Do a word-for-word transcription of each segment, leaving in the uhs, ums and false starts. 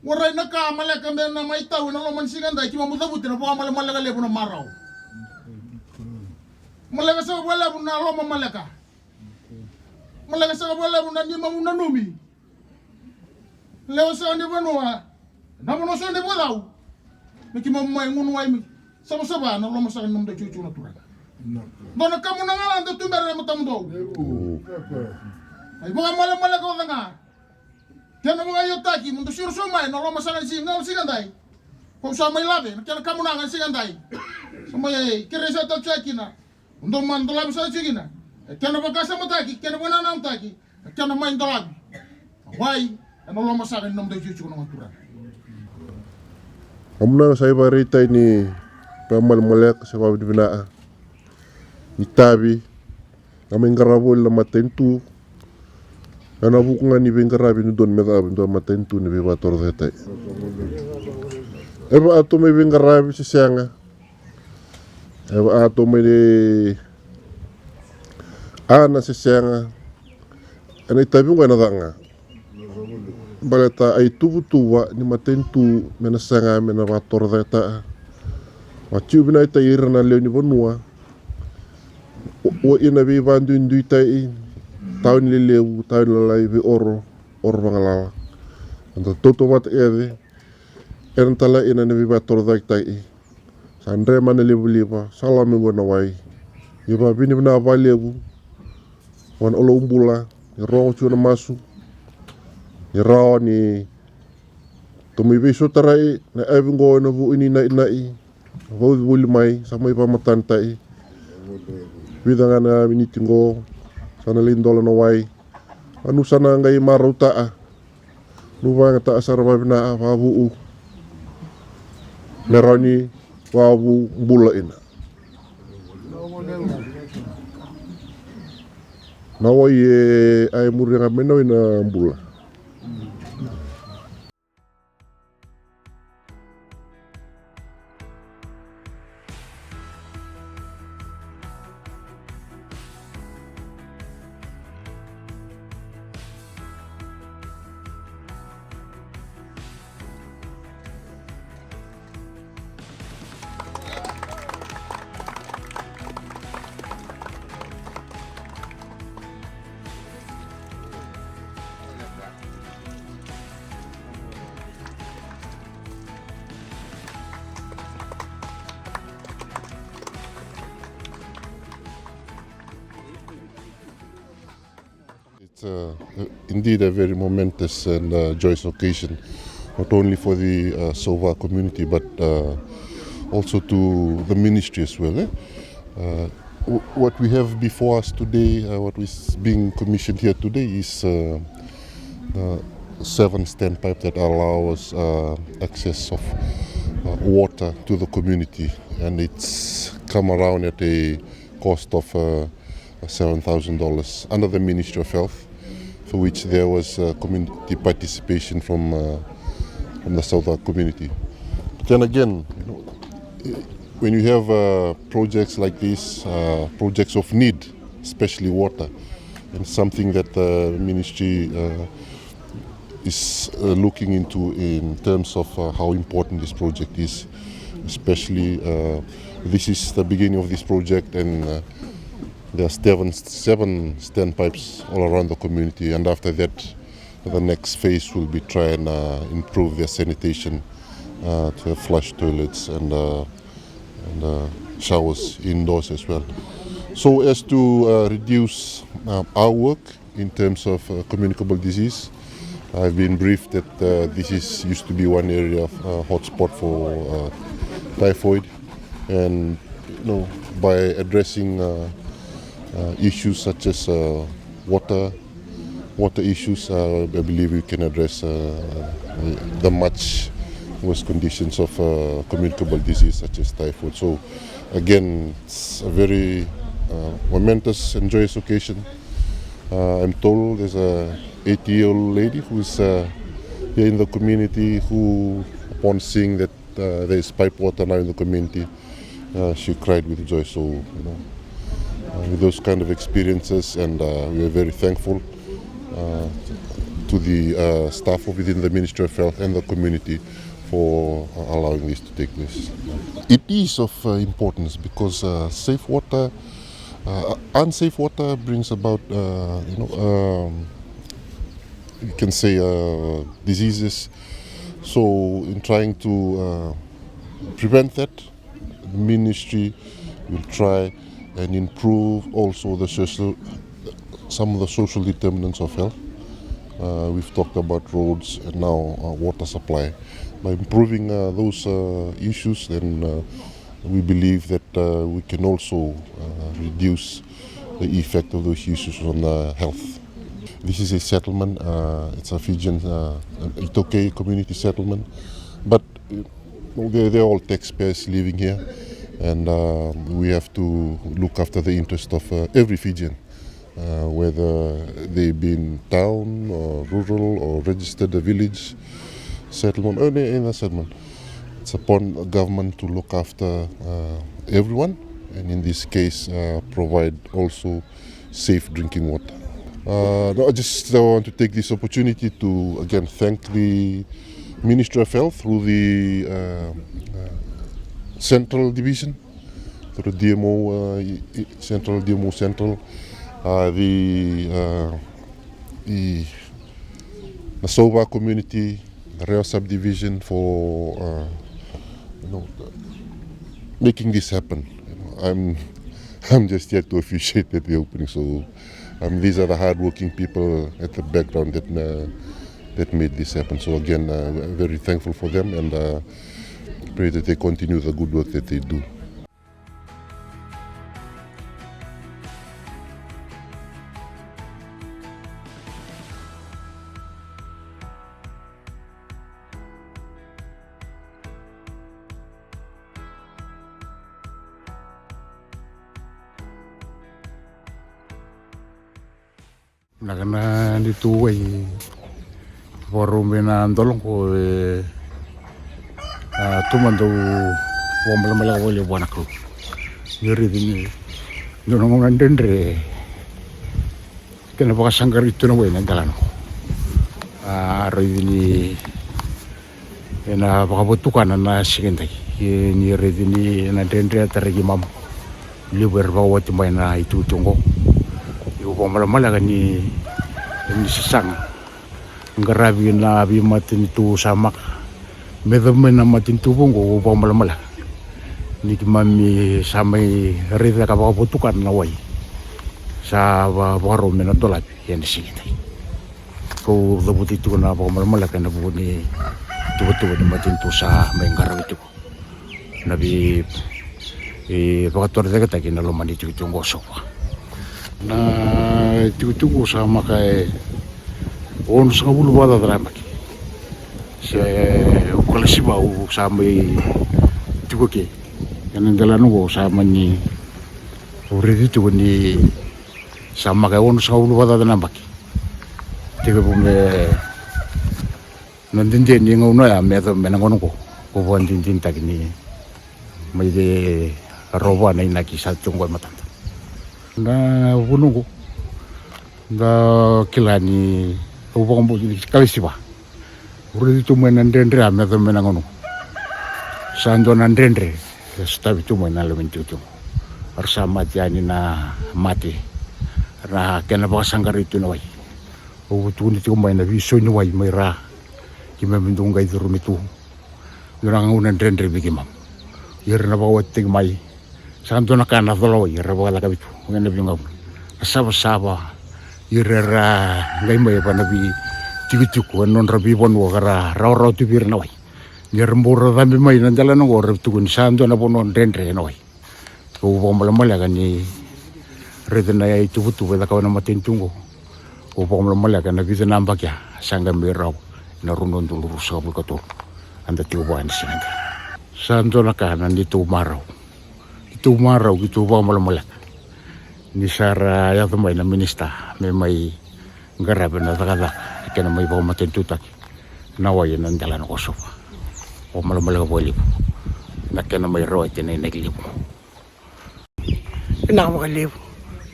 Warai na ka maleka me na mai tau ena loma ni siga edai, keimami cavuti na vakamalemaleka levu na marau. Maleka saka vakalevu na loma maleka. Maleka saka vakalevu na neimami nanumi. Lewe saka ni vanua, na vanua saka ni vakacau. Me keimami mai gunu wai me savasava na loma saka ni nomudou itikotiko na turaga. Dua na kamunaga la dou tubera e matamudou. Ai vakamalemaleka oca ga. Kena vakaiotaki mo dou siro sobu mai na loma saka ni siga, siga edai. Ko sa mai lave na kena kamunaga ni siga edai. Sa mai kerei sa tau tiko kina. Mo dou mai dolavi sa tiko kina. E kena vakasamataki, kena vakanananutaki, e kena mai dolavi na wai ena loma saka ni nomudou itikotiko na turaga. Kamunaga sa ivakaraitaki ni vakamalemaleka se vakavinavinaka. Ni tavi, na mai qarava voli na matanitu. Ena vuku ga ni veiqaravi e dodonu me cava e dua na matanitu ni veivatorocaketaki. E vaka tou mai veiqaravi se sega. E vaka tou mai ana se sega. Ena itavi oqo ena caka ga. Baleta a ituvatuva ni matanitu me na saga me na vatorocaketaka. Vakatiko vinakataki ira na lewe ni vanua. O, o ina veivaduiduitaki, tauni lelevu, tauni lalai, veioro, oro vagalala. Eda tautauvata kece, ena tala ina na veivatorocaketaki. Sa dre mai na livaliva, sa lako mai qo na wai. Ni vakavinavinaka vakalevu vua na Alou bula, ni rogo tiko na masu. Ni rawa ni tou mai veisotarai na yavi qo ena vuku ni nainai. Vauci voli mai, sa mai vakamatanataki. Vica ga na miniti qo, sa na lai dola na wai. Au sa na qai marautaka. Au vakayagataka sara vakavinaka, vakavuku. Me rawa ni vakavu bula ina. Na wai e a e muria ga mai na wai na bula. It's uh, indeed a very momentous and uh, joyous occasion, not only for the uh, Sauveur community, but uh, also to the ministry as well. Eh? Uh, w- what we have before us today, uh, what is being commissioned here today is uh, uh, seven standpipe that allows uh, access of uh, water to the community, and it's come around at a cost of uh, seven thousand dollars under the Ministry of Health, for which there was uh, community participation from uh, from the Sauveur community. But then again, you know, when you have uh, projects like this, uh, projects of need, especially water, and something that the ministry uh, is uh, looking into in terms of uh, how important this project is, especially uh, this is the beginning of this project, and uh, there are seven, seven standpipes all around the community, and after that, the next phase will be try and uh, improve their sanitation uh, to have flush toilets and uh, and uh, showers indoors as well. So as to uh, reduce uh, our work in terms of uh, communicable disease, I've been briefed that uh, this is used to be one area of uh, hotspot for uh, typhoid, and you know, by addressing uh, uh, issues such as uh, water water issues, uh, I believe we can address uh, the much worse conditions of uh, communicable disease such as typhoid. So, again, it's a very uh, momentous and joyous occasion. Uh, I'm told there's a eighty-year-old lady who's uh, here in the community who, upon seeing that uh, there is pipe water now in the community, uh, she cried with joy. So, you know, uh, with those kind of experiences, and uh, we are very thankful uh, to the uh, staff within the Ministry of Health and the community for uh, allowing this to take place. It is of uh, importance because uh, safe water, uh, unsafe water brings about, uh, you know, um, you can say uh, diseases. So in trying to uh, prevent that, the ministry will try and improve also the social, some of the social determinants of health. Uh, we've talked about roads and now uh, water supply. By improving uh, those uh, issues, then uh, we believe that uh, we can also uh, reduce the effect of those issues on the health. This is a settlement, uh, it's a Fijian, uh, Itāukei community settlement, but uh, they, they're all taxpayers living here, and uh, we have to look after the interest of uh, every Fijian, uh, whether they be in town or rural or registered a village settlement or any, any settlement. It's upon the government to look after uh, everyone, and in this case, uh, provide also safe drinking water. Uh, no, I just uh, want to take this opportunity to again thank the Ministry of Health through the uh, uh, Central Division, through the D M O, uh, i- i- Central D M O Central, uh, the uh, the Nasova community, the Rewa subdivision for uh, you know, making this happen. You know, I'm I'm just here to officiate at the opening. So um, these are the hardworking people at the background that uh, that made this happen. So again, uh, very thankful for them and uh, pray that they continue the good work that they do. Na kana ni tu wai vakarau mai na dolo qo e a tu ma dau vakamalamalaka vakalevu vua na Kalou. Ni raici ni dua na gauna dredre kena vakasaqarai tu na wai na delana qo. A raici ni ena vakavatukana na siga edai. Ni raici ni na dredre a tarai keimami. Levu era vakawati mai na itutu oqo. Io vakamalamalaka ni ni sasaga qaravi na veimatanitu sa maka me yacova mai na matanitu vou oqo. Au vakamalamalaka ni keimami sa mai raica ka vakavatukana na wai sa vakarau me na dolavi ena siga edai. Kau cavuti tiko na vakamalamalaka ena vuku ni tuvatuva ni matanitu sa mai qaravi tiko na vei e vakatorocaketaki na loma ni tikotiko oqo so far. Na tikotiko sa maka e onosagavulu vakacaca na yabaki se o Kalasiva au sa mai tiko ke ena delana oqo sa mani au raici tiko ni sa maka e onosagavulu vakacaca na yabaki. Tekivu me na dede ni gauna oya me yacova me na gauna oqo. Ko vakadinadinataki ni mai cei rova na inaki sa tiko oqo e matada. Na vuna oqo da kila ni au vakabauta ni Kalasiva. Au raici tu mai na dredre a me yacova me na gauna oqo. Sa dua na dredre e sotavi tu mai na loma ni tikotiko. Era sa mate yani na mate na kena vakasaqarai tu na wai. Au tukuna tiko mai na veisau ni wai mai ra keimami dau qai curumi tu. Dua na gauna dredre vei keimami. Ira na vakawatitaki mai sa dua na ka na colawai era vakacakavi tu ena veigauna. Na savasava ira era qai mai va na veitikotiko ena nodra veivanua ka ra rawarawa tu vei ira na wai. Ni ra bau ra cabe mai na delana oqo ra tukuni sa dua na vanua dredre ena wai. Kau vakamalamaleka ni raica na ituvatuva e cakava na matanitu oqo. Kau vakamalamaleka na vica na yabaki a sa qai mai rawa ena rua na udolu ruasagavulu ka tolu. Eda tiko vua ena siga edai. Sa dua na ka na neitou marau. Keitou marau, keitou vakamalamaleka ni sa ra yaco mai na minisita me mai qaravi na cakacaka kei na mai vakamatanitutaki na wai ena delana oqo so far. Vakamalamaleka vakalevu na kena mai rawati na inaki levu. Vinaka vakalevu.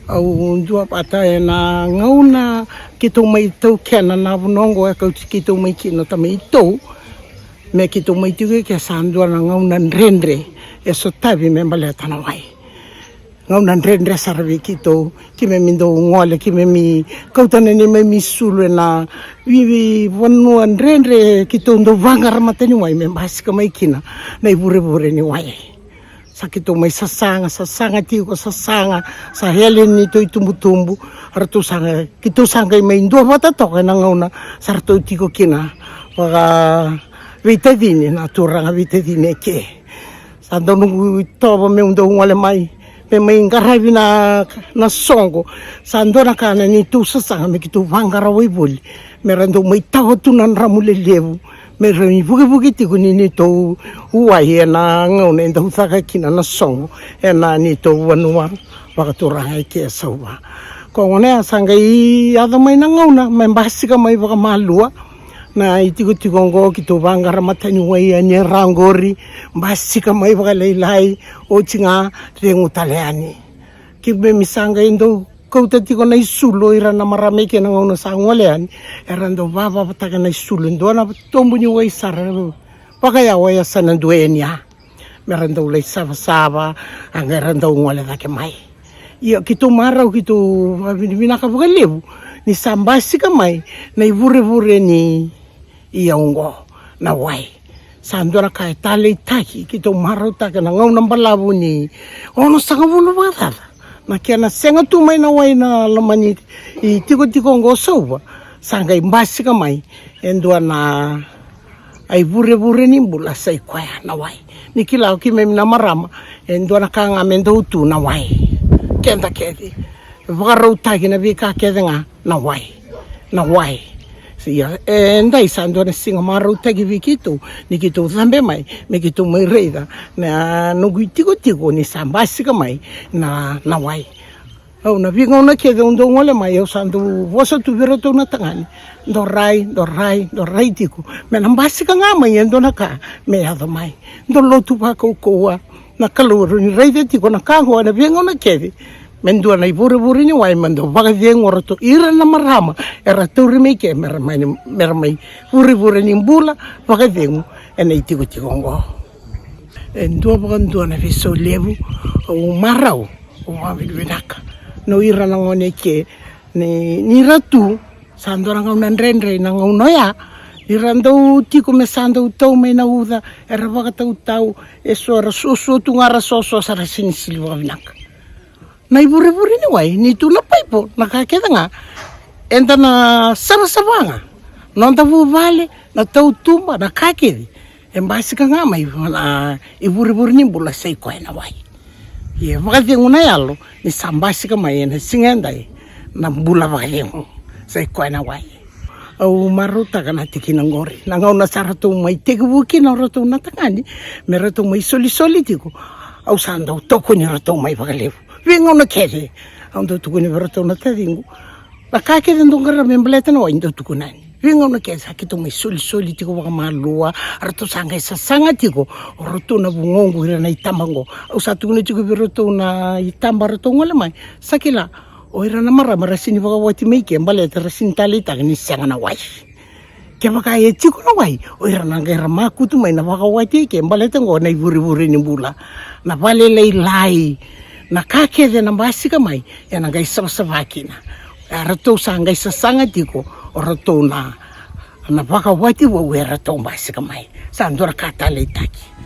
Au dua vata ena gauna keitou mai taukena na vanua oqo e kauti keitou mai kina na tamai tou. Me keitou mai tiko eke sa dua na gauna dredre e sotavi me baleta na wai. Gauna dredre sara vei keitou, keimami dau gole, keimami kauta na neimami sulu ena veivanua dredre keitou dau vaqara mataniwai me basika mai kina na ivurevure ni wai. Sa keitou mai sasaga, sasaga tiko, sasaga, sa yali ni tou itubutubu. Ratou sa qai, keitou sa qai mai dua vata toka ena gauna sa ratou tiko kina vakaveitacini na turaga veitacini eke. Sa dau noqu itovo meu dau gole mai me mai qaravi na, na soqo. Sa dua na ka na neitou sasaga me keitou vaqara wai voli me ra dau mai tawa tu na dramu lelevu me ra ivukevuke tiko ni neitou wai ena gauna e dau caka kina na soqo ena neitou vanua vakaturaga eke e Sauva. Ko gona ya sa qai yaco mai na gauna me basika mai vakamalua na itikotiko oqo, keitou vaqara mataniwai yani e ra oqori, basika mai vakalailai, oti ga cegu tale yani. Keimami sa qai dau kauta tiko na isulu o ira na marama eke na gauna sa gole yani, era dau vavavataka na isulu e dua na tobu ni wai sara vakayawa e yasana dua yani ya. Me ra dau lai savasava, a qai ra dau gole cake mai. Ia keitou marau, keitou vakavinavinaka vakalevu ni sa basika mai na ivurevure ni ia oqo na wai. Sa dua na ka e taleitaki, keitou marautaka na gauna balavu ni onosagavulu vakacaca na kena sega tu mai na wai na loma ni itikotiko oqo Sauva. Sa qai basika mai e dua na a ivurevure ni bula sa i koya na wai. Ni kila o keimami na marama, e dua na ka ga me dau tu na wai. Keda kece, e vakarautaki na veika kece ga na wai. Na wai. Ia, e dai sa dua na siga marautaki vei keitou ni keitou cabe mai me keitou mai raica na noqu itikotiko ni sa basika mai na, na wai. Au na veigauna kece au dau gole mai, au sa dau vosa tu vei iratou na tagane, dou rai, dou rai, dou rai tiko me na basika ga mai e dua na ka me yaco mai. Dou lotu vakaukauwa, na Kalou e rawa ni raica tiko na ka oqo ena veigauna kece. Me dua na ivurevure ni wai me dau vakacegu o ratou, ira na marama era tauri mai ke me ra mai, me ra mai vurevure ni bula vakacegu ena itikotiko oqo. E dua vakadua na veisau levu au marau. Au vakavinavinaka na o ira na gone eke ni, ni ra tu. Sa dua na gauna dredre na gauna oya, ni ra dau tiko me sa dau tau mai na uca, era vakatautau, eso era suasua tu ga ra soso sa ra sini sili vakavinaka. Na ivurevure ni wai, ni tu na paipo, na ka kece ga eda na savasava ga, noda vuvale, na tautuba, na ka kece. E basika ga mai na ivurevure ni bula sa i koya na wai. Ia e vakacegu na yalo ni sa basika mai ena siga edai na bula vakacegu sa i koya na wai. Au marautaka na tikina oqori, na gauna sa ratou mai tekivu kina o ratou na tagane me ratou mai solisoli tiko, au sa dau tokoni ratou mai vakalevu. Veigauna kece au dau tukuna vei ratou na taciqu, na ka kece dou qarava me baleta na wai dou tukuna yani. Veigauna kece sa keitou mai solisoli tiko vakamalua, ratou sa qai sasaga tiko o ratou na vugoqu, ira na itaba oqo. Au sa tukuna tiko vei ratou na itaba ratou gole mai, sa kila, o ira na marama ra sini vakawati mai ke baleta ra sini taleitaka ni sega na wai. Kevaka e tiko na wai, o ira na qai ra makutu mai na vakawati ke baleta oqo na ivurevure ni bula, na valelailai, na ka kece na basika mai, ena qai savasava kina. E ratou sa qai sasaga tiko o ratou na, na vakawati vou e ratou basika mai. Sa dua na ka taleitaki.